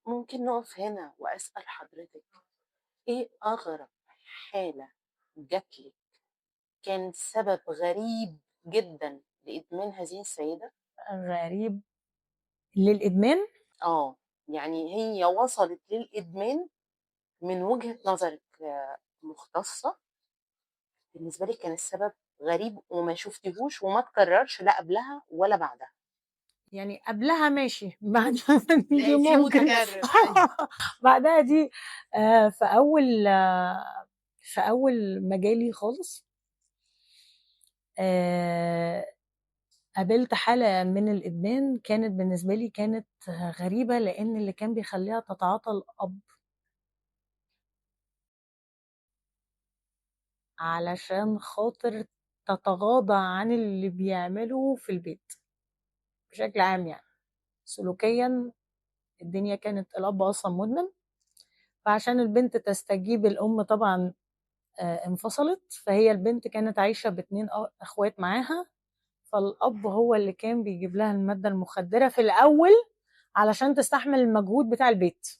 ممكن نقف هنا وأسأل حضرتك إيه أغرب حالة جات لِك كان سبب غريب جدًا لإدمان هذه السيدة؟ غريب للإدمان؟ آه، يعني هي وصلت للإدمان من وجهة نظرِك مختصة، بالنسبة لِك كان السبب غريب وما شُفتيهوش وما اتكررش لا قبلها ولا بعدها. يعني قبلها ماشي، بعدها دي لقيتيه ممكن متكرر، أيوه. بعدها دي في أول مجالي خالص، قابلت حالة من الإدمان كانت بالنسبة لي غريبة، لأن اللي كان بيخليها تتعاطى الأب علشان خاطر تتغاضى عن اللي بيعمله في البيت بشكل عام. سلوكيا الدنيا كانت الأب أصلا مدمن، فعشان البنت تستجيب الأم طبعا، انفصلت، فهي البنت كانت عايشة باتنين أخوات معاها، فالأب هو اللي كان بيجيب لها المادة المخدرة في الأول علشان تستحمل المجهود بتاع البيت.